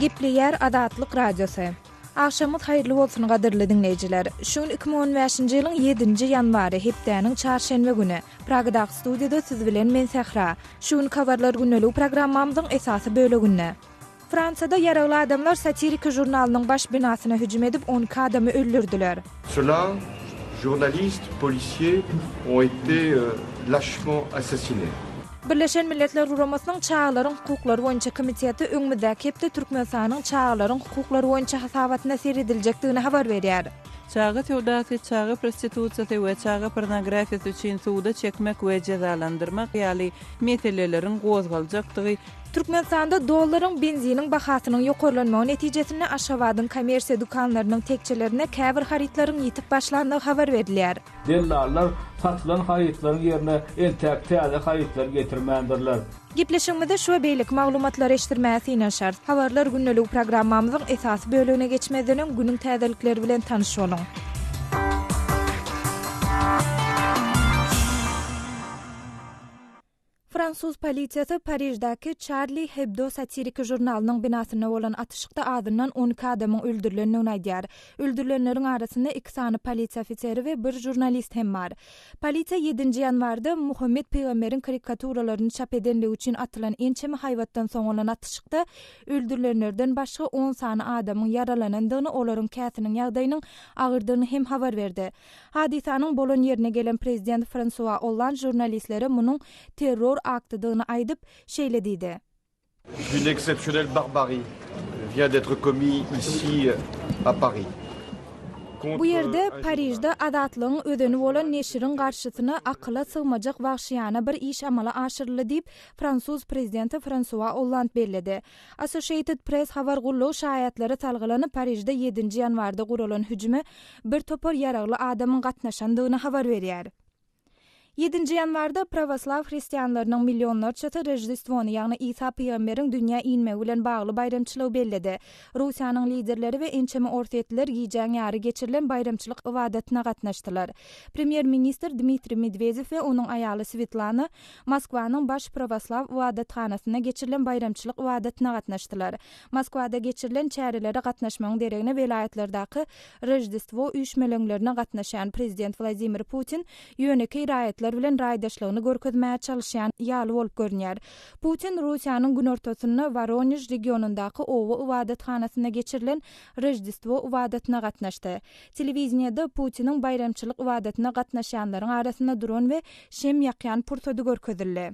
Gepleýär Azatlyk Radiosy. Agşamyňyz haýyrly bolsun gadyrly diňleýjiler. Şu gün 2015-nji ýylyň ýedinji ýanwary, hepdäniň çarşenbe güni. Pragadaky studiýada siz bilen men Sähra. Şu günki Habarlar gündeligi programmamyzyň esasy böleginde. Fransiýada ýaragly adamlar satiriki žurnalynyň baş binasyna hüjüm edip, 12 adamy öldürdiler. Cela, journalistes, policiers ont été lâchement assassinés. Birleşen Milletler Guramasynyň Çagalaryň hukuklary boýunça komiteti öňümizdäki hepde Türkmenistanyň çagalaryň hukuklary boýunça hasabatyna serediljekdigini habar berýär. Çaga söwdasy, çaga prostitusiýasy we çaga pornografiýasy üçin suda çekmek we jezalandyrmak ýaly meseleleriň gozgaljakdygy Türkmenistanda dollaryň, benziniň bahasynyň ýokarlanmagy netijesinde Aşgabadyň kommersiýa dükanlarynyň tekjelerinde käbir harytlaryň ýitip başlandygy habar berilýär. Dellallar satylan harytlaryň ýerine entäk täze harytlary getirmändirler. Gepleşigimizde şu we beýleki maglumatlary eşitdirmäge synanyşarys. Habarlar gündeligi programmamyzyň esasy bölegine geçmezden öň günüň täzelikleri bilen tanyş boluň. Fransuz polisiýasy Pariždäki Charlie Hebdo satiriki žurnalynyň binasynda bolan atyşykda azyndan 12 adamyň öldürilendigini aýdýar. Öldürilenleriň arasynda iki sany polisiýa ofiseri we bir žurnalist hem bar. Polisiýa ýedinji ýanwarda Muhammet pygamberiň karikaturalaryny çap edenligi üçin atylan ençeme haýbatdan soň bolan atyşykda öldürilenlerden başga on sany adamyň ýaralanandygyny, olaryň käsiniň ýagdaýynyň agyrdygyny hem habar berdi. Hadysanyň bolan ýerine gelen prezident Fransua Olland žurnalistlere munuň terror aktydygyny aýdyp, şeýle diýdi. Une exceptionnelle barbarie vient d'être commis ici à Paris. Bu ýerde, Parižde azatlygyň özeni bolan neşiriň garşysyna akyla sygmajak wagşyýana bir iş amala aşyryldy diýip, fransuz prezidenti Fransua Olland belledi. Associated Press habar gullugy şaýatlara salgylanyp, Parižde ýedinji ýanwarda guralan hüjüme bir topar ýaragly adamyň gatnaşandygyny habar berýär. Ýedinji ýanwarda prawoslaw hristianlarynyň millionlarçasy Roždestwony, ýagny Isa pygamberiň dünýä inmegi bilen bagly baýramçylygy belledi. Russiýanyň liderleri we ençeme orsýetliler gijäň ýary geçirilen baýramçylyk ybadatyna gatnaşdylar. Premýer-ministr Dmitriý Medwedew we onuň aýaly Swetlana Moskwanyň Baş prawoslaw ybadathanasynda geçirilen baýramçylyk ybadatyna gatnaşdylar. Moskwada geçirilen çärelere gatnaşmagyň deregine welaýatlardaky Roždestwo üýşmeleňlerine gatnaşýan prezident Wladimir Putin ýönekeý raýatlar bilen raýdaşlygyny görkezmäge çalyşýan ýaly bolup görünýär. Putin Russiýanyň günortasynda Woronež regionyndaky oba ybadathanasynda geçirilen Roždestwo ybadatyna gatnaşdy. Telewideniýede Putiniň baýramçylyk ybadatyna gatnaşýanlaryň arasynda duran we şem ýakýan pursady görkezildi.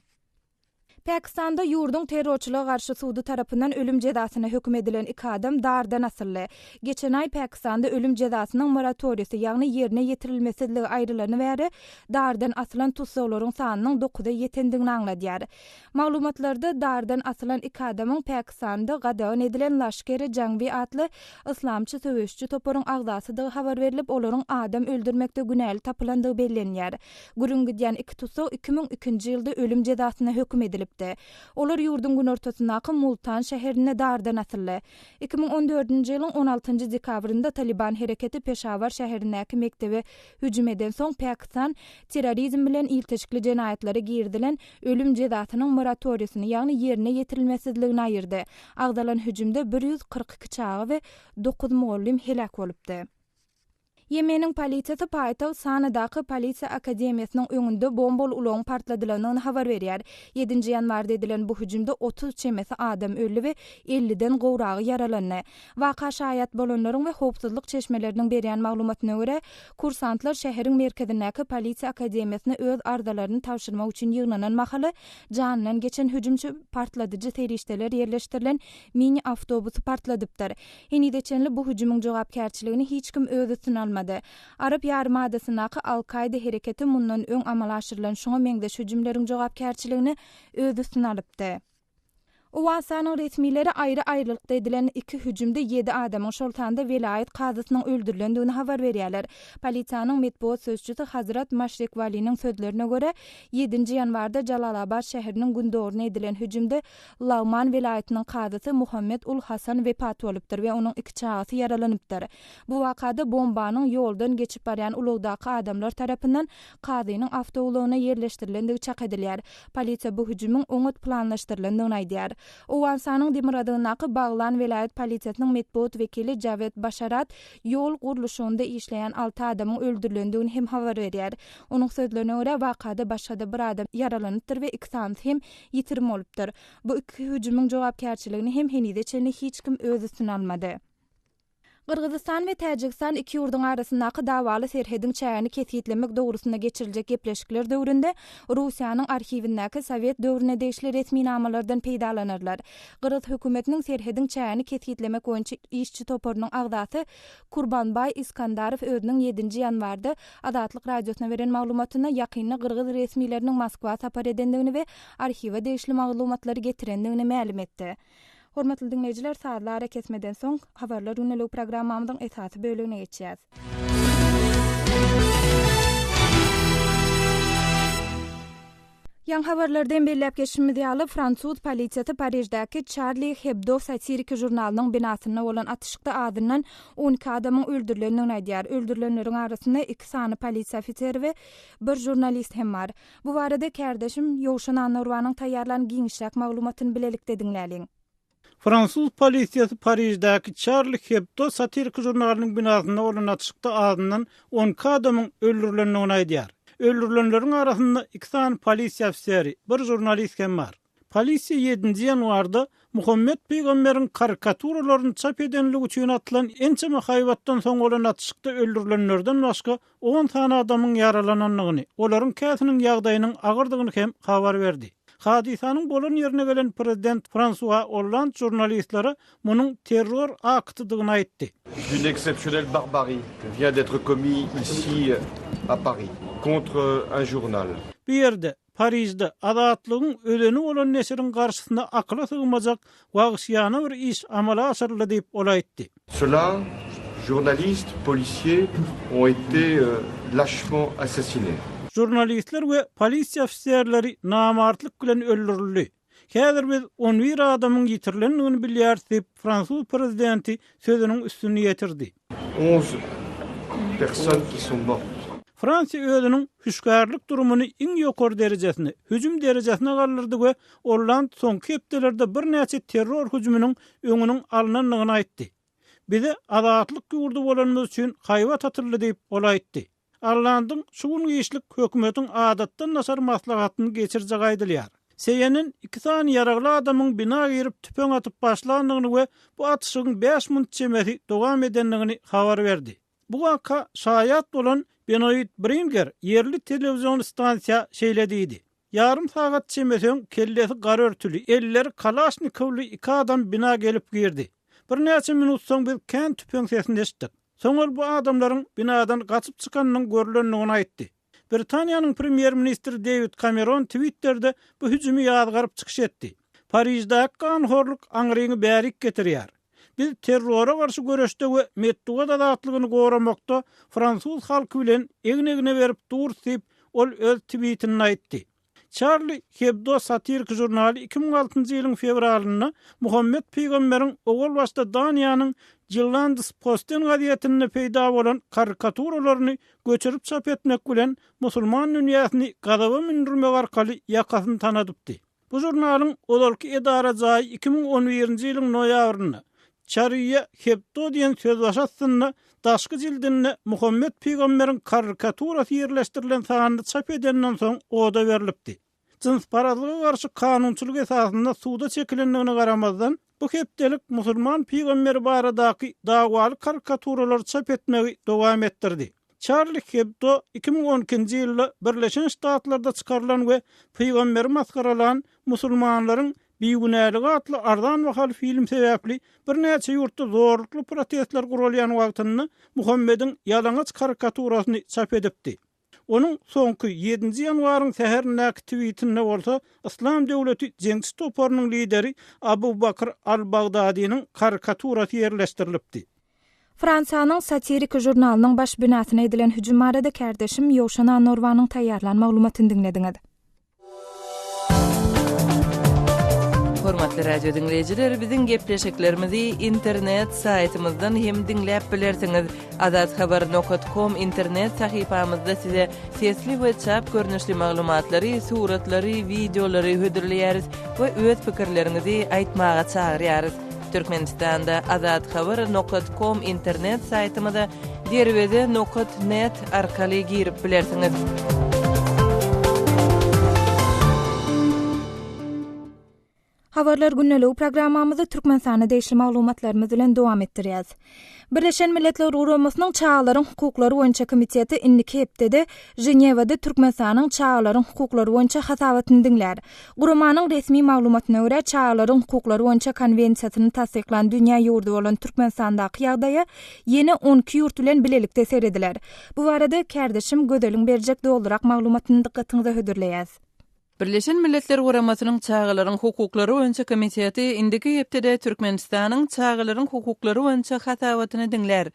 Pakistanda ýurduň terrorçylyga garşy sudy tarapyndan ölüm jezasyna höküm edilen iki adam dardan asyldy. Geçen aý Pakistanda ölüm jezasynyň moratoriýasy, ýagny ýerine ýetirilmesizligi aýrylany bäri dardan asylan tussaglaryň sanynyň dokuza ýetendigini aňladýar. Maglumatlarda dardan asylan iki adamyň Pakistanda gadagan edilen Laşker-e-Jangwi atly yslamçy söweşiji toparyň agzasydygy habar berlip, olaryň adam öldürmekde günäli tapylandygy bellenýär. Gürrüň gidýän iki tussag 2002-nji ýylda ölüm jezasyna höküm edilipdi. Olar ýurduň günortasyndaky Multan şäherinde dardan asyldy. 2014-nji ýylyň on altynjy dekabrynda Talyban hereketi Peşawar şäherindäki mekdebe hüjüm edensoň, Pakistan terrorizm bilen ilteşikli jenaýatlara girizilen ölüm jezasynyň moratoriýasyny, ýagny ýerine ýetirilmesizligini aýyrdy. Agzalan hüjümde 142 çaga we dokuz mugallym heläk bolupdy. Ýemeniň polisiýasy paýtagt Sanadaky polisiýa akademiýasynyň öňünde bombaly ulagyň partladylanyny habar berýär. Ýedinji ýanwarda edilen bu hüjümde 30 çemesi adam öldi we elliden gowragy ýaralandy. Waka şaýat bolanlaryň we howpsuzlyk çeşmeleriniň berýän maglumatyna görä, kursantlar şäheriň merkezindäki polisiýa akademiýasyna öz arzalaryny tabşyrmak üçin ýygnanan mahaly janyndan geçen hüjümçi partladyjy serişdeler ýerleşdirilen mini awtobusy partladypdyr. Henize çenli bu hüjümiň jogapkärçiligini hiç kim öz üstüne almady. Arap ýarymadasyndaky Al-Kaýda hereketi mundan öň amala aşyrylan şuňa meňzeş hüjümleriň jogapkärçiligini öz üstüne alypdy. Owganystanyň resmileri aýry-aýrylykda edilen iki hüjümde ýedi adamyň, şol sanda welaýat kazysynyň öldürilendigini habar berýärler. Polisiýanyň metbugat sözçüsi Hazrat Maşrekwaliniň sözlerine görä, ýedinji ýanwarda Jalalabad şäheriniň gündogaryna edilen hüjümde Lagman welaýatynyň kazysy Muhammet ul Hasan wepat bolupdyr we onuň iki çagasy ýaralanypdyr. Bu wakada bombanyň ýoldan geçip barýan ulagdaky adamlar tarapyndan kazynyň awtoulagyna ýerleşdirilendigi çak edilýär. Polisiýa bu hüjümiň oňat planlaşdyrylandygyny aýdýar. Owganystanyň demirgazygyndaky Baglan welaýat polisiýasynyň metbugat wekili Jawed Başarat ýol gurluşygynda işleýän alty adamyň öldürilendigini hem habar berýär. Onuň sözlerine görä, wakada başga-da bir adam ýaralanypdyr we iki sanysy hem ýitirim bolupdyr. Bu iki hüjümiň jogapkärçiligini hem henize çenli hiç kim öz üstüne almady. Gyrgyzystan we Täjigistan iki ýurduň arasyndaky dawaly serhediň çägini kesgitlemek dogrusynda geçiriljek gepleşikler döwründe Russiýanyň arhiwindäki sowet döwrüne degişli resminamalardan peýdalanarlar. Gyrgyz hökümetiniň serhediň çägini kesgitlemek boýunça işçi toparynyň agzasy Kurbanbaý Iskandarow özüniň ýedinji ýanwarda Azatlyk Radiosyna beren maglumatynda ýakynda gyrgyz resmileriniň Moskwa sapar edendigini we arhiwe degişli maglumatlary getirendigini mälim etdi. Hormatly diňleýjiler, sazly arakesmeden soň, Habarlar gündeligi programmamyzyň esasy bölegine geçýäs. Ýaňy habarlarda hem belläp geçişimiz ýaly, fransuz polisiýasy Pariždäki Charlie Hebdo satiriki žurnalynyň binasynda bolan atyşykda azyndan 12 adamyň öldürilendigini aýdýar. Öldürilenleriň arasynda iki sany polisiýa ofiseri we bir žurnalist hem bar. Bu barada kärdeşim Ýowşan Annagurbanyň taýýarlan giňişräk maglumatyny bilelikde diňläliň. Fransuz polisiýasy Pariždäki Charlie Hebdo satiriki žurnalynyň binasynda bolan atyşykda azyndan 12 adamyň öldürilendigini aýdýar. Öldürilenleriň arasynda iki sany polisiýa ofiseri, bir žurnalist hem bar. Polisiýa ýedinji ýanwarda Muhammet pygamberiň karikaturalaryny çap edenligi üçin atylan ençeme haýbatdan soň bolan atyşykda öldürilenlerden başga on sany adamyň ýaralanandygyny, olaryň käsiniň ýagdaýynyň agyrdygyny hem habar berdi. Hadysanyň bolan ýerine gelen prezident Fransua Olland žurnalistlere munuň terror aktydygyny aýtdy. D'une exceptionnelle barbarie vient d'être commis ici à Paris contre un journal. Bu ýerde, Parižde azatlygyň özeni bolan neşiriň garşysyna akyla sygmajak wagşyýana bir iş amala aşyryldy diýip, ol aýtdy. Cela, journalistes, policiers ont été lâchement assassinés. Žurnalistler we polisiýa ofiserleri namartlyk bilen öldürildi. Häzir biz on bir adamyň ýitirilendigini bilýäris diýip, fransuz prezidenti sözüniň üstüni ýetirdi. Onze personnes qui sont mortes. Fransiýa özüniň hüşgärlik durumyny iň ýokary derejesine, hüjüm derejesine galdyrdy we Olland soňky hepdelerde birnäçe terror hüjüminiň öňüniň alnandygyny aýtdy. Bize azatlyk ýurdy bolanymyz üçin haýbat atyldy diýip, ol aýtdy. Ollandyň şu gün giçlik hökümetiň adatdan daşary maslahatyny geçirjegi aýdylýar. CNN iki sany ýaragly adamyň bina girip tüpeň atyp başlandygyny we bu atyşygyň bäş munt çemesi dowam edendigini habar berdi. Bu waka şaýat bolan Benoit Bringer ýerli telewizion stansiýa şeýle diýdi, Ýarym sagat çemesi öň kellesi gar örtüli, elleri kalaşnikowly iki adam bina gelip girdi. Birnäçe minut soň biz kän tüpeň sesini eşitdik. Soň ol bu adamlaryň binadan gaçyp çykanynyň görlendigini aýtdy. Britaniýanyň premýer-ministri Dewid Kameron Twitterde bu hüjümi ýazgaryp çykyş etdi. Pariždäki ganhorluk aňryňy bärik getirýär. Biz terrora garşy göreşde we metbugat azatlygyny goramakda fransuz halky bilen egin-egne berip durus diýip, ol öz twitinde aýtdy. Çarli Hebdo satiriki žurnaly 2006-njy ýylyň fewralynda Muhammet pygamberiň owal başda Daniýanyň Jyllands-Posten gazetinde peýda bolan karikaturalaryny göçürip çap etmek bilen musulman dünýäsini gazaba mündürmek arkaly ýakasyny tanadypdy. Bu žurnalyň ozalky edara jaýy 2011-nji ýylyň noýabrynda Çariýa Hebdo diýen sözbaşy astynda daşky jildinde Muhammet pygamberiň karikaturasy ýerleşdirilen sanyny çap edenden soň oda berlipdi. Jynsparazlyga garşy kanunçylyk esasynda suda çekilendigine garamazdan, bu hepdelik musulman pygamberi baradaky dawaly karikaturalary çap etmegi dowam etdirdi. Çarli Hebdo 2012-nji ýylda Birleşen Ştatlarda çykarylan we pygamberi masgaralan Musulmanlaryň bigünäligi atly arzan bahaly film sebäpli birnäçe ýurtda zorlukly protestler guralýan wagtynda Muhammediň ýalaňaç karikaturasyny çap edipdi. Onuň soňky, ýedinji ýanwaryň säherindäki twitinde bolsa Yslam döwleti jeňçi toparynyň lideri Abu Bakr al-Bagdadynyň karikaturasy ýerleşdirilipdi. Fransiýanyň satiriki žurnalynyň baş binasyna edilen hüjüm barada kärdeşim Ýowşan Annagurbanyň taýýarlan maglumatyny diňlediňiz. Hormatly radio diňleýjiler, biziň gepleşiklerimizi internet saýtymyzdan hem diňläp bilersiňiz. Azathabar nokat kom internet sahypamyzda size sesli we çap görnüşli maglumatlary, suratlary, wideolary hödürleýäris we öz pikirleriňizi aýtmaga çagyrýarys. Türkmenistanda Azathabar nokat kom internet saýtymyza derweze nokat net arkaly girip bilersiňiz. Habarlar gündeligi programmamyzy Türkmenistana degişli maglumatlarymyz bilen dowam etdirýäris. Birleşen Milletler Guramasynyň Çagalaryň hukuklary boýunça komiteti indiki hepdede Ženewada Türkmenistanyň çagalaryň hukuklary boýunça hasabatyny diňlär. Guramanyň resmi maglumatyna görä, Çagalaryň hukuklary boýunça konwensiýasyny tassyklan dünýä ýurdy bolan Türkmenistandaky ýagdaýa ýene 12 ýurt bilen bilelikde serediler. Bu barada kärdeşim Gözeliň berjek dolurak maglumatyny dykgatyňyza hödürleýäs. Birleşen Milletler Guramasynyň Çagalaryň hukuklary boýunça komiteti indiki hepdede Türkmenistanyň çagalaryň hukuklary boýunça hasabatyny diňlär.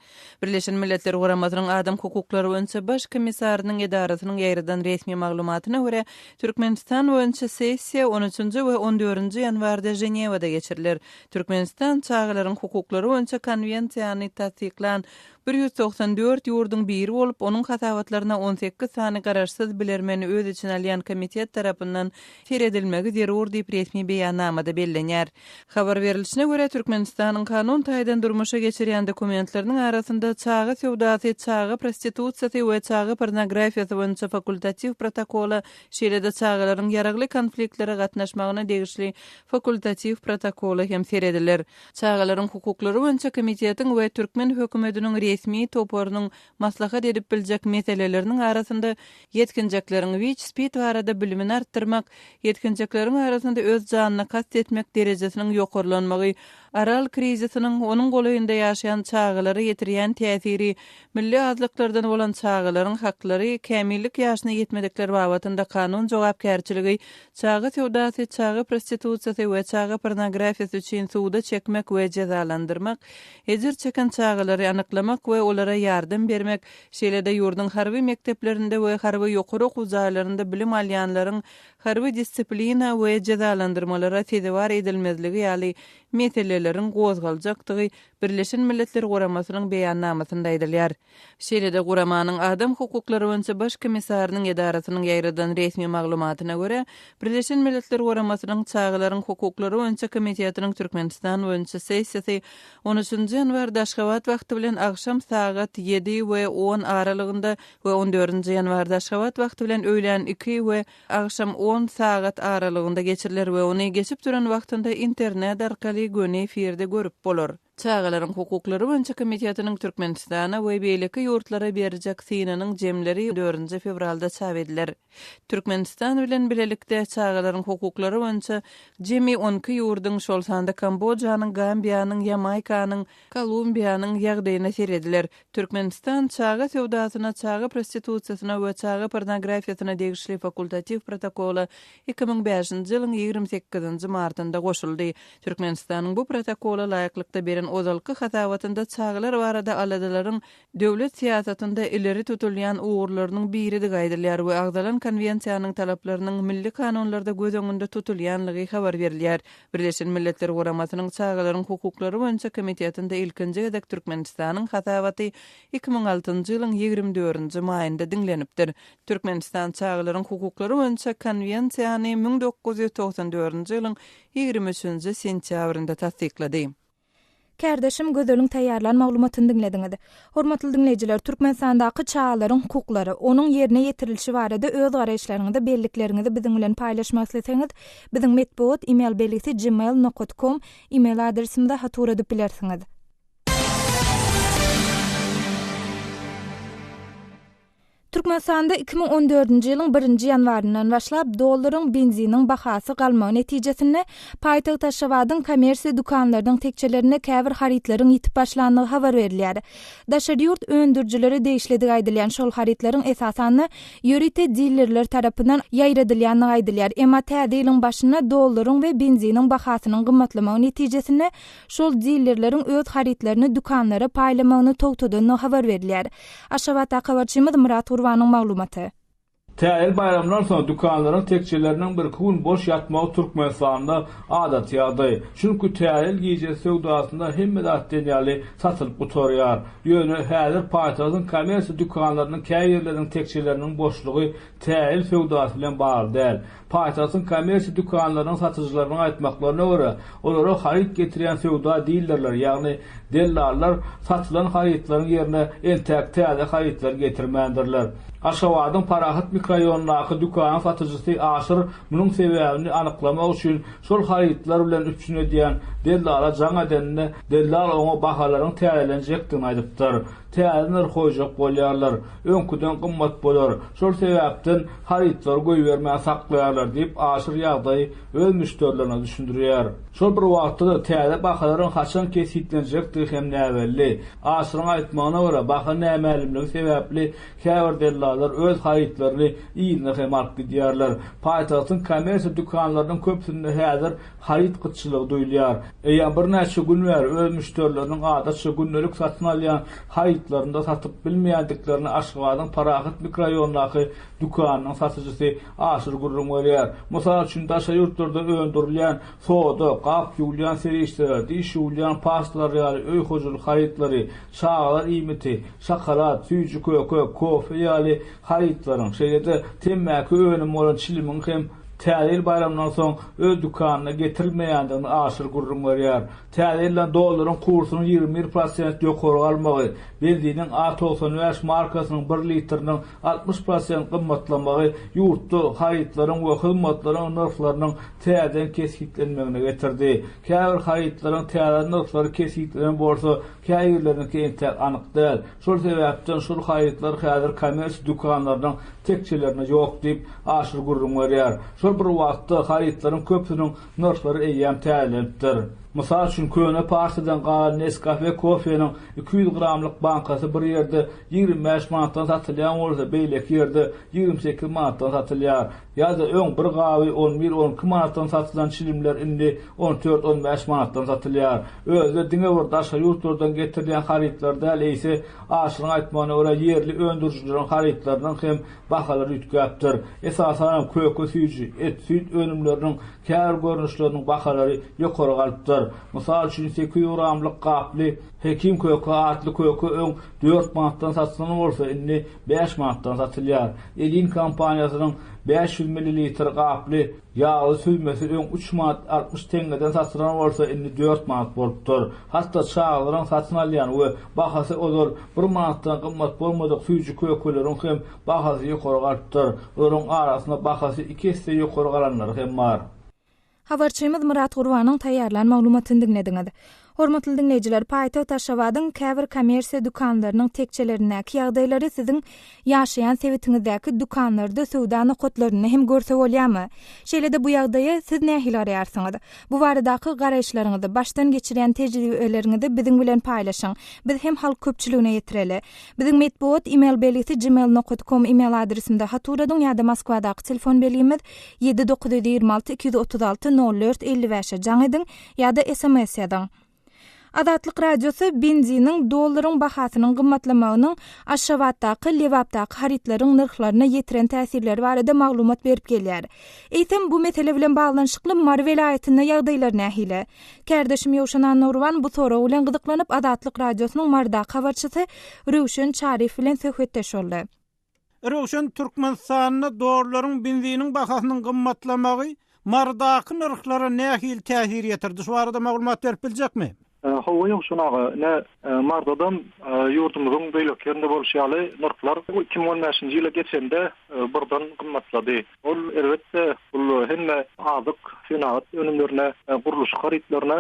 Birleşen Milletler Guramasynyň Adam hukuklary boýunça Baş komissarynyň edarasynyň ýaýradan resmi maglumatyna görä, Türkmenistan boýunça sessiýa on üçünji we on dördünji ýanwarda Ženewada geçiriler. Türkmenistan Çagalaryň hukuklary boýunça konwensiýany tassyklan 194 ýurduň biri bolup, onuň hasabatlaryna 18 sany garaşsyz bilermeni öz içine alýan komitet tarapyndan seredilmegi zerur diýip resmi beýannamada bellenýär. Habar berlişine görä, Türkmenistanyň kanun taýdan durmuşa geçirýän dokumentleriniň arasynda çaga söwdasy, çaga prostitusiýasy we çaga pornografiýasy boýunça fakultatiw protokola, şeýle-de çagalaryň ýaragly konfliktlere gatnaşmagyna degişli fakultatiw protokola hem serediler. Çagalaryň hukuklary boýunça komitetiň we türkmen hökümetiniň resmi toparynyň maslahat edip biljek meseleleriniň arasynda ýetginjekleriň WIÇ-SPID barada bilimini artdyrmak, ýetginjekleriň arasynda öz janyna kast etmek derejesiniň ýokarlanmagy, Aral krizisiniň onuň golaýynda ýaşaýan çagalara ýetirýän täsiri, milli azlyklardan bolan çagalaryň haklary, kämillik ýaşyna ýetmedikler babatynda kanun jogapkärçiligi, Çaga söwdasy, çaga prostitusiýasy we çaga pornografiýasy üçin suda çekmek we jezalandyrmak, ejir çeken çagalary anyklamak we olara ýardam bermek, şeýle-de ýurduň harby mekdeplerinde we harby ýokary okuw jaýlarynda bilim alýanlaryň harby disiplina we jezalandyrmalara sezewar edilmezligi ýaly meseleleriň gozgaljakdygy Birleşen Milletler Guramasynyň beýannamasynda aýdylýar. Şeýle-de guramanyň Adam hukuklary boýunça Baş komissarynyň edarasynyň ýaýradan resmi maglumatyna görä, Birleşen Milletler Guramasynyň Çagalaryň hukuklary boýunça komitetiniň Türkmenistan boýunça sessiýasy on üçünji ýanwarda Aşgabat wagty bilen agşam sagat ýedi we on aralygynda we on dördünji ýanwarda Aşgabat wagty bilen öýlän iki we agşam on sagat aralygynda geçiriler we ony geçip duran wagtynda internet arkaly göni efirde görüp bolar. Çagalaryň hukuklary boýunça komitetiniň Türkmenistana we beýleki ýurtlara berjek synynyň jemleri dördünji fewralda çap ediler. Türkmenistan bilen bilelikde çagalaryň hukuklary boýunça jemi on iki ýurduň, şol sanda Kambojanyň, Gambiýanyň, Ýamaýkanyň, Kolumbiýanyň ýagdaýyna serediler. Türkmenistan çaga söwdasyna, çaga prostitusiýasyna we çaga pornografiýasyna degişli fakultatiw protokola 2005-nji ýylyň 28-nji martynda goşuldy. Türkmenistanyň bu protokola laýyklykda beren ozalky hasabatynda çagalar barada aladalaryň döwlet syýasatynda ileri tutulýan ugurlarynyň biridigi aýdylýar we agzalan Konwensiýanyň talaplarynyň milli kanunlarda göz öňünde tutulýanlygy habar berilýär. Birleşen Milletler Guramasynyň Çagalaryň hukuklary boýunça komitetinde ilkinji gezek Türkmenistanyň hasabaty 2006-njy ýylyň 24-nji maýynda diňlenipdir. Türkmenistan Çagalaryň hukuklary boýunça Konwensiýany 1994-nji ýylyň 23-nji sentýabrynda tassyklady. Kärdeşim Gözeliň taýýarlan maglumatyny diňlediňiz. Hormatly diňleýjiler, Türkmenistandaky çagalaryň hukuklary, onuň ýerine ýetirilişi barada öz garaýyşlaryňyzy, bellikleriňizi biziň bilen paýlaşmak isleseňiz, biziň metbugat email belgisi gmail nokat kom email adresimize hat ugradyp bilersiňiz. Türkmenistanda 2014-nji ýylyň birinji ýanwaryndan başlap dollaryň, benziniň bahasy galmagy netijesinde paýtagt Aşgabadyň kommersiýa dükanlarynyň tekjelerinde käbir harytlaryň ýitip başlandygy habar berilýär. Daşary ýurt öndürijilere degişlidigi aýdylýan şol harytlaryň esasan-da ýörite dillerler tarapyndan ýaýradylýandygy aýdylýar. Emma täze ýylyň başynda dollaryň we benziniň bahasynyň gymmatlamagy netijesinde şol dillerleriň öz harytlaryny dükanlara paýlamagyny togtadandygy habar berilýär. Aşgabatdaky habarçymyz Myrat Gurbanyň maglumaty. Täze ýyl baýramyndan soň dükanlaryň tekjeleriniň birki gün boş ýatmagy Türkmenistanda adaty ýagdaý. Çünki Täze ýyl gijesi söwdasynda hemme zat diýen ýaly satylyp gutarýar. Ýöne häzir paýtagtyň kommersiýa dükanlarynyň käbirleriniň tekjeleriniň boşlugy Täze ýyl söwdasy bilen bagly däl. Paýtagtyň kommersiýa dükanlarynyň satyjylarynyň aýtmaklaryna görä, olara haryt getirýän söwda dillerler, ýagny dellallar satylan harytlaryň ýerine entäk täze harytlary getirmändirler. Aşgabadyň Parahat mikroraýonyndaky dükanyň satyjysy Aşyr munuň sebäbini anyklamak üçin şol harytlar bilen üpjün edýän dellala jaň edeninde, dellal oňa bahalaryň täzelenjekdigini aýdypdyr. Täze nyrh goýjak bolýarlar. Öňküden gymmat bolar. Şol sebäpden harytlary goýbermän saklaýarlar diýip, Aşyr ýagdaýy öz müşderilerine düşündirýär. Şol bir wagtda-da täze bahalaryň haçan kesgitlenjekdigi hem näbelli. Aşyryň aýtmagyna görä, baha nämälimligi sebäpli käbir dellallar öz harytlaryny yzyna hem alyp gidýärler. Paýtagtyň kommersiýa dükanlarynyň köpüsinde häzir haryt gytçylygy duýulýar. Eýýäm birnäçe gün bäri öz müşderileriniň adatça gündelik satyn alýan harytlaryny-da satyp bilmeýändiklerini Aşgabadyň Parahat mikroraýonyndaky dükanynyň satyjysy Aşyr gürrüň berýär. Mysal üçin, daşary ýurtlarda öndürilýän soda, gap ýuwulýan serişdeler, diş ýuwulýan pastalar ýaly öý hojalyk harytlary, çagalar iýmiti, şokolad, süýji-köke, kofe ýaly harytlaryň, şeýle-de temmäki önümi bolan çilimiň hem Täze ýyl baýramyndan soň öz dükanyna getirilmeýändigini Aşyr gürrüň berýär. Täze ýyldan dollaryň kursunyň 21 prosent ýokary galmagy, benziniň A 95 markasynyň bir litriniň 60 prosent gymmatlamagy ýurtda harytlaryň we hyzmatlaryň nyrhlarynyň täzeden kesgitlenmegine getirdi. Käbir harytlaryň täze nyrhlary kesgitlenen bolsa, käbirleriniňki entäk anyk däl. Şol sebäpden şol harytlar häzir kommersiýa dükanlarynyň tekjelerinde ýok diýip, Aşyr gürrüň berýär. Şol bir wagtda, harytlaryň köpüsiniň nyrhlary eýýäm täzelenipdir. Mysal üçin, köne partiýadan galan Nescafe kofeniň 200 gramlyk bankasy bir ýerde 25 manatdan satylýan bolsa, beýleki ýerde 28 manatdan satylýar. Ýa-da öň bir gaby on bir-on iki manatdan satylan çilimler indi on dört-on bäş manatdan satylýar. Özi-de diňe bir daşary ýurtlardan getirilýän harytlar däl, eýse, Aşyryň aýtmagyna görä, ýerli öndürijileriň harytlarynyň hem bahalary üýtgäpdir. Esasanam köke-süýji, et-süýt önümleriniň käbir görnüşleriniň bahalary ýokary galypdyr. Mysal üçin, 800 gramlyk gaply Hekim köke atly köke öň dört manatdan satylan bolsa, indi bäş manatdan satylýar. Elin kompaniýasynyň 500 millilitr gaply ýagly süzmesi öň üç manat 60 teňňeden satylan bolsa, indi dört manat bolupdyr. Hatda çagalaryň satyn alýan we bahasy ozal bir manatdan gymmat bolmadyk süýji-kökeleriň hem bahasy ýokary galypdyr. Olaryň arasynda bahasy iki esse ýokary galanlary hem bar. Habarçymyz Myrat Gurbanyň taýýarlan maglumatyny diňlediňiz. Hormatly diňleýjiler, paýtagt Aşgabadyň käbir kommersiýa dükanlarynyň tekjelerindäki ýagdaýlary siziň ýaşaýan sebitiňizdäki dükanlarda, söwda nokatlarynda hem görse bolýarmy? Şeýle-de bu ýagdaýa siz nähili garaýarsyňyz? Bu baradaky garaýyşlaryňyzy, başdan geçirýän tejribeleriňizi biziň bilen paýlaşyň. Biz hem halk köpçüligine ýetireli. Biziň metbugat email belgisi gmail nokat kom email adresimize hat ugradyň ýa-da Moskwadaky telefon belgimiz ýedi 926 236 04 55-e jaň ediň ýa-da sms ýazyň. Azatlyk Radiosy benziniň, dollaryň bahasynyň gymmatlamagynyň Aşgabatdaky, Lebapdaky harytlaryň nyrhlaryna ýetiren täsirleri barada maglumat berip gelýär. Eýsem, bu mesele bilen baglanyşykly Mary welaýatynda ýagdaýlar nähili? Kärdeşim Ýowşan Annagurban bu sorag bilen gyzyklanyp, Azatlyk Radiosynyň Marydaky habarçysy Röwşen Çaryýew bilen söhbetdeş boldy. Röwşen, Türkmenistanda dollaryň, benziniň bahasynyň gymmatlamagy Marydaky nyrhlara nähili täsir ýetirdi? Şu barada maglumat berip biljekmi? Hawa, Ýowşan aga, ine, Mardadam ýurdumyzyň beýleki ýerinde bolşy ýaly nyrhlar 2015-nji ýyla geçende birden gymmatlady. Ol, elbetde, bul hemme azyk, senagat önümlerine, gurluşyk harytlaryna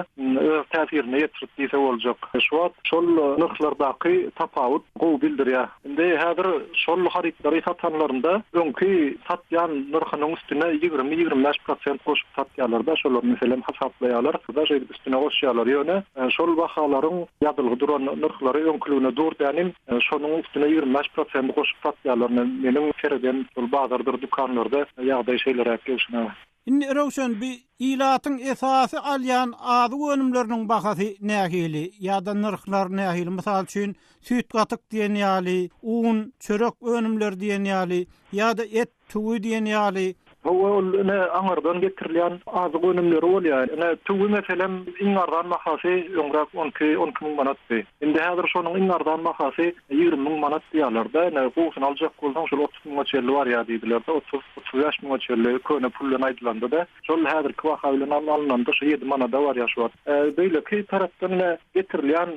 öz täsirini ýetirdi diýse boljak. Şu wagt şol nyrhlardaky tapawut gowy bildirýär. Indi häzir şol harytlary satanlarynda öňki satýan nyrhynyň üstüne ýigrimi, 25 prosent goşup satýarlar-da, şolar meselem hasaplaýarlar, şeýdip üstüne goşýarlar. Ýöne şol bahalaryň ýazylgy duran nyrhlary öňküligine dur dänim, Şonuň üstüne 25 prosenti goşup satýarlar. Meniň sereden şol bazardyr dükanlarda ýagdaý şeýleräk Ýowşan aga. Indi Röwşen bi ilatyň esasy alýan azyk önümleriniň bahasy nähili ýa-da nyrhlary nähili? Mysal üçin, süýt-gatyk diýen ýaly, un, çörek önümleri diýen ýaly ýa-da et, tüwi diýen ýaly. Hawa, ol ine aňyrdan getirilýän azyk önümleri bolýar. Ine, tüwi meselem, iň arzan bahasy öňräk onki, onki müň manatdy. Indi häzir şonuň iň arzan bahasy 20 müň manat diýýärler-de. Ine, gowusyny aljak bolsaň, şol 30 müňe çenli barýar diýdiler-de, 30, 35 müňe çenli köne pul bilen aýdylanda-da. Şol häzirki baha bilen alnanda şu ýedi manada barýar şu wagt. Beýleki tarapdan ine getirilýän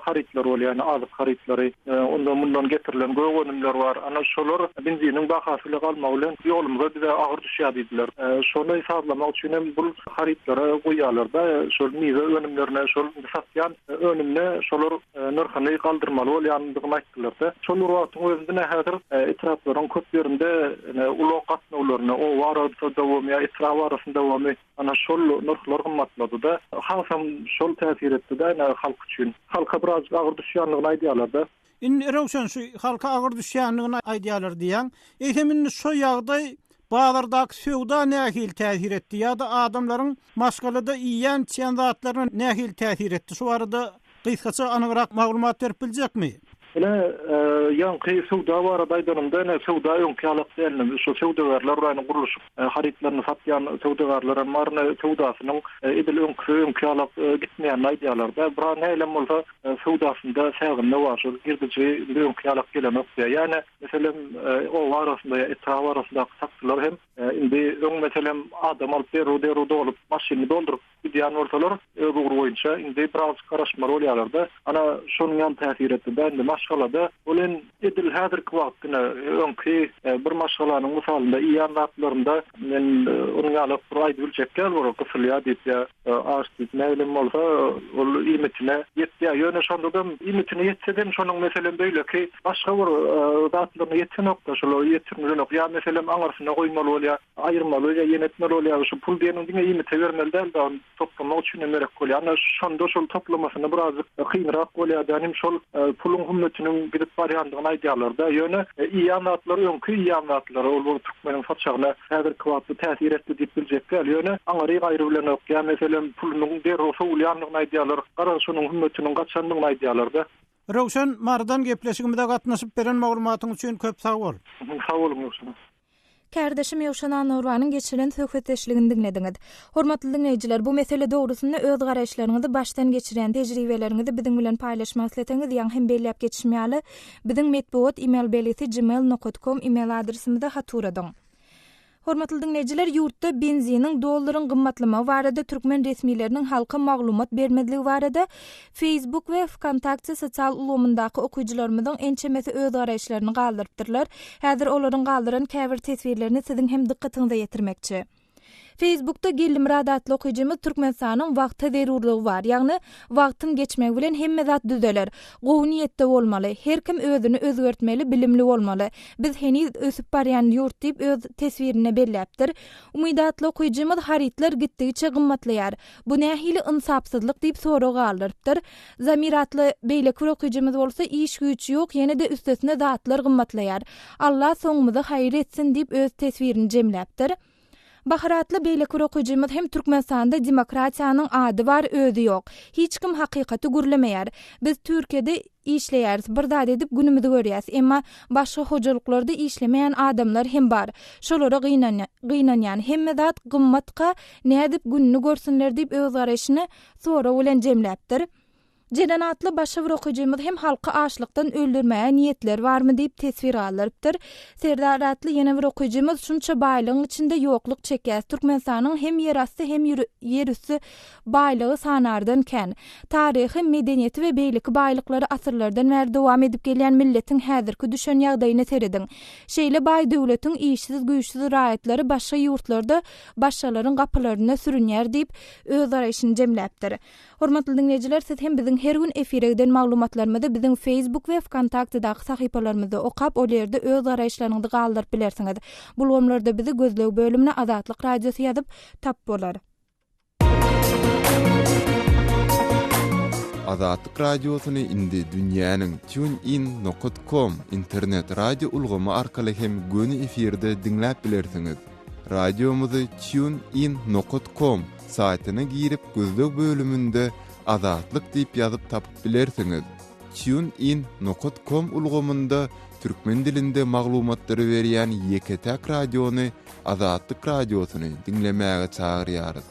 harytlar bolýar, ýagny azyk harytlary, ondan-mundan getirilen gök önümler bar. Ana şolar benziniň bahasy bile galmagy bilen ýolumyza bize agyr düşýär diýdiler. Şony sazlamak üçin hem bul harytlara goýýarlar-da, şol miwe önümlerine, şol satýan önümine şolar nyrhyny galdyrmaly bolýandygyny aýtdylar-da. Şol bir wagtyň özünde ine häzir etraplaryň köp ýerinde ine ulag gatnawlaryny, oba arasynda bolmy ýa etrap arasynda bolmy, ana şol nyrhlar gymmatlady-da. Hasam şol täsir etdi-de ine halk üçin. Halka birazjyk agyr düşýändigini aýdýarlar-da. Indi Röwşen şu halka agyr düşýändigini aýdýarlar diýýäň. Eýsem indi şo ýagdaý bazardaky söwda nähili täsir etdi ýa-da adamlaryň maşgalada iýýän-içýän zatlaryna nähili täsir etdi? Şu barada gysgaça anygrak maglumat berip biljekmi? Ine, ýaňky söwda barada aýdanymda, ine, söwda öňki ýalak däl indi. Şu söwdagärler bar, ine, gurluşyk harytlaryny satýan söwdagärler hem bar, ine, söwdasynyň edil öňküsi öňki ýalak gitmeýänini aýdýarlar-da. Biraz nähilem bolsa, söwdasynda säginme bar, şol girdiji indi öňki ýalak gelenok diýýär. Ýagny, meselem, oba arasynda ýa etrap arasyndaky taksylar hem indi öň, meselem, adam alyp derrew-derrew dolup, maşynyny dolduryp gidýän bolsalar, öz ugry boýunça indi birazjyk garaşmaly bolýarlar-da. Ana, şonuň ýaly täsir etdi-de indi maşgalada. Ol en edil häzirki wagt ine öňki bir maşgalanyň mysalynda iýen zatlarynda men onuň ýaly bir aýdyp biljek däl, bir gysylýar diýip ýa Aç diýip, näbilem bolsa, ol iýmitine ýetýär. Ýöne şonda-da iýmitine ýetse-dem, şonuň, meselem, beýleki başga bir zatlaryna ýetenok-da, şolar ýetirilenok. Ýa, meselem, aňyrsyna goýmaly bolýar, aýyrmaly bolýar, ýene etmeli bolýar. Şu pul diýeniň diňe iýmite bermeli däl-de, ony toplamak üçin hem gerek bolýar. Ana, şonda şol toplamasyna birazjyk kynrak bolýar diýen hem şol puluň hümmetiniň gidip barýandygyny aýdýarlar-da. Ýöne iýýän zatlary öňki iýýän zatlary, ol bir türkmeniň saçagyna häzirki wagtda täsir etdi diýip biljek däl. Ýöne aňary gaýry bilenok. Ýa meselem pulunyň derrew sowulýandygyny aýdýarlar. Garaz şonuň hümmetiniň gaçandygyny aýdýarlar-da. Röwşen, Marydan gepleşigimize gatnaşyp beren maglumatyň üçin köp sag bol. Sag boluň Röwşen. Kärdeşim Ýowşan Annagurbanyň geçiren söhbetdeşligini diňlediňiz. Hormatly diňleýjiler, bu mesele dogrusynda öz garaýyşlaryňyzy, başdan geçirýän tejribeleriňizi biziň bilen paýlaşmak isleseňiz, ýaňy hem belläp geçişim ýaly, Biziň metbugat email belgisi gmail nokat kom email adresimize hat ugradyň. Hormatly diňleýjiler, ýurtda benziniň, dollaryň gymmatlamagy barada türkmen resmileriniň halka maglumat bermezligi barada Facebook we Wkontakte sosial ulgamyndaky okyjylarymyzyň ençemesi öz garaýyşlaryny galdyrypdyrlar. Häzir olaryň galdyran käbir teswirlerini siziň hem dykgatyňyza ýetirmekçi. Feýsbukda Geldimyrat atly okyjymyz Türkmenistanyň wagta zerurlygy bar. Ýagny, wagtyň geçmegi bilen hemme zat düzeler. Gowy niýetde bolmaly. Her kim özüni özgertmeli, bilimli bolmaly. Biz heniz ösüp barýan ýurt diýip öz teswirinde belläpdir. Umyt atly okyjymyz Harytlar gitdigiçe gymmatlaýar. Bu nähili ynsapsyzlyk diýip sorag galdyrypdyr. Zamir atly beýleki bir okyjymyz bolsa Iş güýç ýok ýene-de üstesine zatlar gymmatlaýar. Allah soňumyzy haýyr etsin diýip öz teswirini jemläpdir. Bahar atly beýleki bir okyjymyz hem Türkmenistanda demokratiýanyň ady bar özi ýok. Hiç kim hakykaty gürlemeýär. Biz Türkiýede işleýäris bir zat edip günümizi görýäs. Emma başga hojalyklarda işlemeýän adamlar hem bar. Şolara gynanýan. Hemme zat gymmatka nädip gününi görsünler diýip öz garaýşyny sorag bilen jemläpdir. Jeren atly başga bir okyjymyz hem halky açlykdan öldürmäge niýetleri barmy diýip teswir galdyrypdyr. Serdar atly ýene bir okyjymyz şunça baýlygyň içinde ýokluk çekýäs. Türkmenistanyň hem ýerasty hem ýerüsti baýlygy sanardan kän. Taryhy, medeniýeti we beýleki baýlyklary asyrlardan bäri dowam edip gelýän milletiň häzirki düşen ýagdaýyna serediň. Şeýle baý döwletiň işsiz-güýçsüz raýatlary başga ýurtlarda başgalaryň gapylarynda sürünýär diýip, öz garaýşyny jemläpdir. Hormatly diňleýjiler, siz hem biziň her gün efire giden maglumatlarymyzy biziň Facebook we Wkontaktedaky sahypalarymyzda okap, ol ýerde öz garaýyşlaryňyzy galdyryp bilersiňiz. Bu ulgamlarda bizi gözleg bölümine Azatlyk Radiosy ýazyp, tap bolar. Azatlyk Radiosyny indi dünýäniň TuneIn nokat kom internet radio ulgamy arkaly hem göni efirde diňläp bilersiňiz. Radiomyzy Tune In nokat kom saýtyna girip gözleg bölüminde Azatlyk diýip ýazyp tapyp bilersiňiz. Tune In nokat kom ulgamynda türkmen dilinde maglumatlary berýän ýeke-täk radiony Azatlyk Radiosyny diňlemäge çagyrýarys.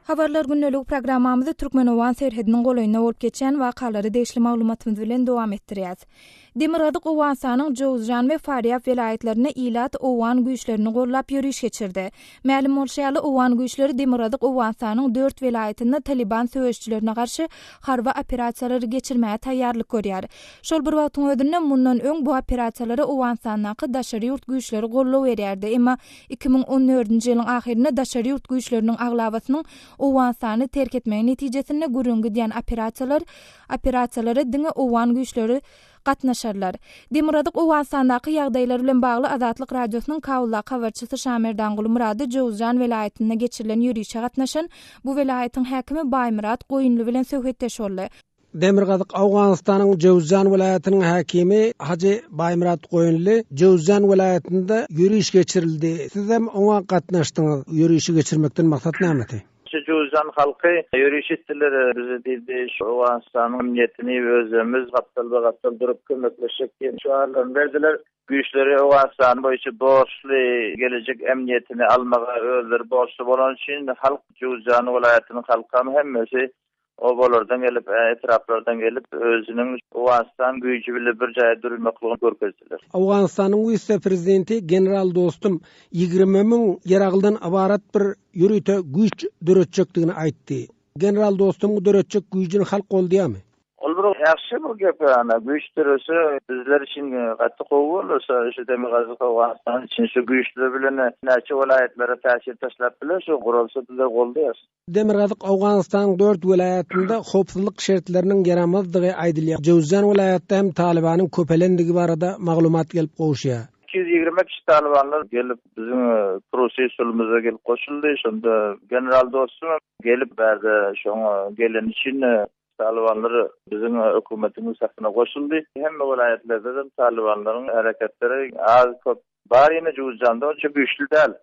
Habarlar gündeligi programmamyzy türkmen-owgan serhediniň golaýynda bolup geçýän wakalara degişli maglumatymyz bilen dowam etdirýäs. Demirgazyk Owganystanyň Jowzjan we Farýab welaýatlarynda ilat owgan güýçlerini gollap ýöriş geçirdi. Mälim bolşy ýaly, owgan güýçleri Demirgazyk Owganystanyň dört welaýatynda Talyban söweşijilerine garşy harby operasiýalary geçirmäge taýýarlyk görýär. Şol bir wagtyň özünde, mundan öň bu operasiýalara Owganystandaky daşary ýurt güýçleri goldaw berýärdi, emma 2014-nji ýylyň ahyrynda daşary ýurt güýçleriniň aglabasynyň Owganystany terk etmegi netijesinde gürrüňi gidýän operasiýalar operasiýalara diňe owgan güýçleri gatnaşarlar. Demirgazyk Owganystandaky ýagdaýlar bilen bagly Azatlyk Radiosynyň Kabuldaky habarçysy Şamerdanguly Myrady Jowzjan welaýatynda geçirilen ýörişe gatnaşan bu welaýatyň häkimi Baýmyrat Goýunly bilen söhbetdeş boldy. Demirgazyk Owganystanyň Jöwüzjan welaýatynyň häkimi Hajy Baýmyrat Goýunly Jöwüzjan welaýatynda ýöriş geçirildi. Sizem oňa gatnaşdyňyz. Ýörişi geçirmekden maksat nämedi? Şu Jöwüzjan halky ýöriş etdiler. Bize diýdi, şu Owganystanyň emniýetini özümiz gapdalba-gapdal durup kömekleşjek diýen şygarlaryny berdiler. Güýçleri Owganystan boýunça borçly gelejek emniýetini almaga özleri borçly bolany üçin halk Jöwüzjan welaýatynyň halkam hemmesi Obalardan gelip, etraplardan gelip, özüniň Owganystan güýji bile bir jaýa durmaklygyny görkezdiler. Owganystanyň wise-prezidenti general Dostum 20 müň ýaraglydan ybarat bir ýörite güýç döretjekdigini aýtdy. General Dostumyň döretjek güýjüni halk goldaýarmy? Ol bir ýagşy bir gep, ana, güýç dörese bizler üçin gaty gowy bolar, şu Demirgazyk Owganystan üçin şu güýçler bilen näçe welaýatlara täsir taşlap biler, şu guralsa bizler goldaýarys. Demirgazyk Owganystanyň dört welaýatynda howpsuzlyk şertleriniň ýaramazdygy aýdylýar. Jöwzjan welaýatda hem Talybanyň köpelendigi barada maglumat gelip gowuşýar. 220 kişi talybanlar gelip biziň Prusiýa usulymyza gelip goşuldy. Şonda general dostum hem gelip bärde şoňa geleni üçin talybanlar biziň hökümetimiz safyna goşuldy. Hemme welaýatlarda hem talybanlaryň hereketleri az-köp bar ýene Juzjanda onça güýçli däl.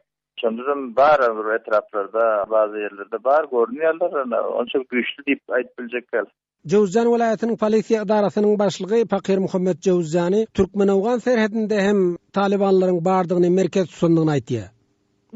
Şonda-da bar bir etraplarda, bazy ýerlerde bar, görünýärler, ýöne onça güýçli diýip aýdyp biljek däl. Jöwüzjan welaýatynyň polisiýa edarasynyň başlygy Pakirmuhammet Jöwüzjani türkmen-owgan serhedinde hem talybanlaryň bardygyny merkez tutandygyny aýtýar.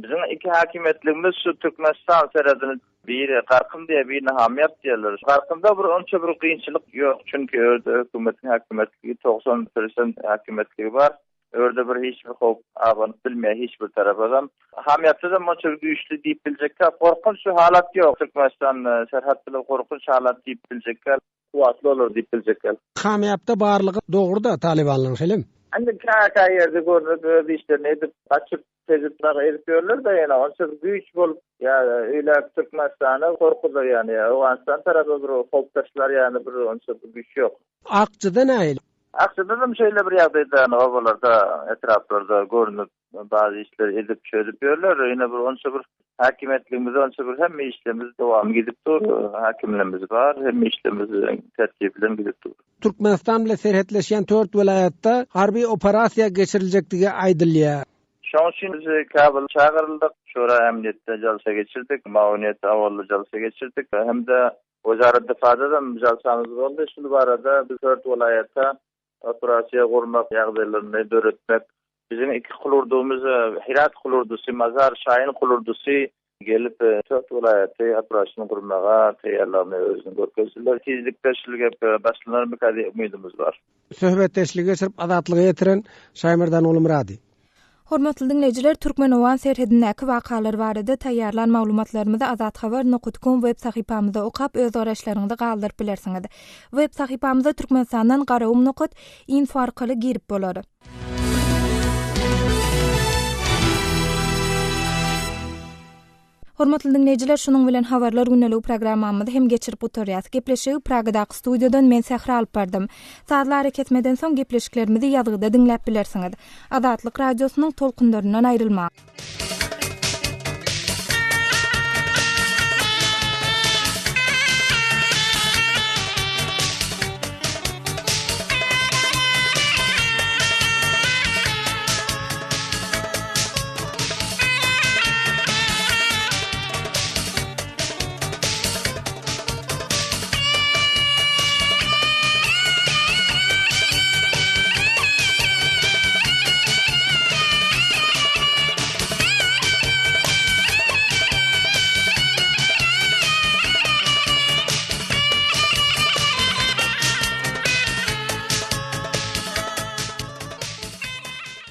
Biziň iki häkimiýetligimiz şu Türkmenistan serhedini biri Garkyn diýýär, birine Hamyýap diýýärler. Garkynda bir onça bir kynçylyk ýok, çünki o ýerde hökümetiň häkimiýetligi 90 prosent häkimiýetligi bar. Örde bir hiç bir howp abanyp bilmeýär hiç bir tarapazam. Hamyýatdadam onça bir güýçli diýip biljekkä gorkunç bir halat ýok. Türkmenistan serhat bilen gorkunç halat diýip biljekkä. Kuwwatly olar diýip biljekkä. Hamyýapda barlygy dogry-da talybanlaryň şeýlemi? Indi kä-kä ýerde görnüp öz işlerini edip gaçyp tezip dagy edip ýörler-de ýöne onça bir güýç bolup ýa öýläp Türkmenistana gorkuzar ýany ýa Owganystan tarapa bir howp taşlar ýany bir onça bir güýç ýok. Akjyda nähili? Akjadadam şeýle bir ýagdaýda obalarda, etraplarda görnüp, bazy işleri edip, çözüp ýörler. Ýöne bir onça bir häkimiýetligimiz onça bir hemme işlerimiz dowamly gidip dur. Häkimlerimiz bar, hemme işlerimiz tertip bilen gidip dur. Türkmenistan bilen serhetleşýän dört welaýatda harby operasiýa geçiriljekdigi aýdylýar. Şonuň üçin biz Kabula çagyryldyk. Şura Emniýetde jalsa geçirdik, Mawuniýet awalda jalsa geçirdik hem-de Wezaret Difadadam jalsamyz boldy. Şul barada biz dört welaýata operasiýa gurmak ýagdaýlaryny döretmek. Biziň iki kulurdumyz Hyrat kulurdusy, Mazar Şaýyn kulurdusy gelip dört welaýaty operasiýa gurmaga taýýarlygyny özüni görkezdiler. Tizlikde şul gep başlanarmyka diýip umydymyz bar. Söhbetdeşligi geçirip Azatlyga ýetiren Şaýmerdan Gulumyrady. Hormatly diňleýjiler, türkmen-owgan serhedindäki wakalar barada taýýarlan maglumatlarymyzy azathabar nokat kom web sahypamyzda okap öz garaýyşlaryňyzy galdyryp bilersiňiz. Web sahypamyza Türkmenistandan garagum nokat info arkaly girip bolar. Hormatly diňleýjiler, şunuň bilen Habarlar gündeligi programmamyzy hem geçirip gutarýas. Gepleşigi Pragadaky studiýadan men Sähra alyp bardym. Sazly arakesmeden soň gepleşiklerimizi ýazgyda diňläp bilersiňiz. Azatlyk Radiosynyň tolkunlaryndan aýrylmaň!